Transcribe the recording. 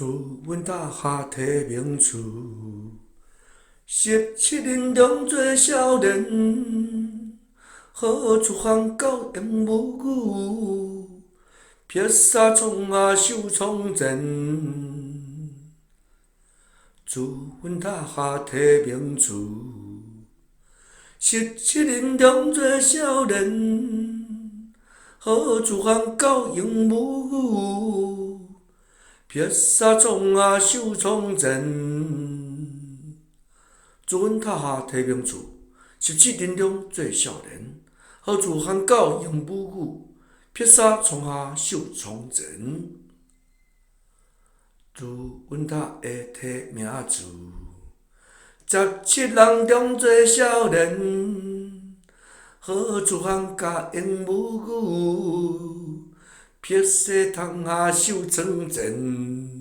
自阮塔下提名次，十七人中最少年，好出汗到英武语，披衫创下秀创前。自阮塔下提名次，十七人中最少年，好出汗到英武语，披衫创下秀创前。自阮塔下提名次，十七人中最少年，好自汉到英武语，披衫创下秀创前。自阮塔下提名次，十七人中最少年，好自汉教英武语，披衫通下秀创前。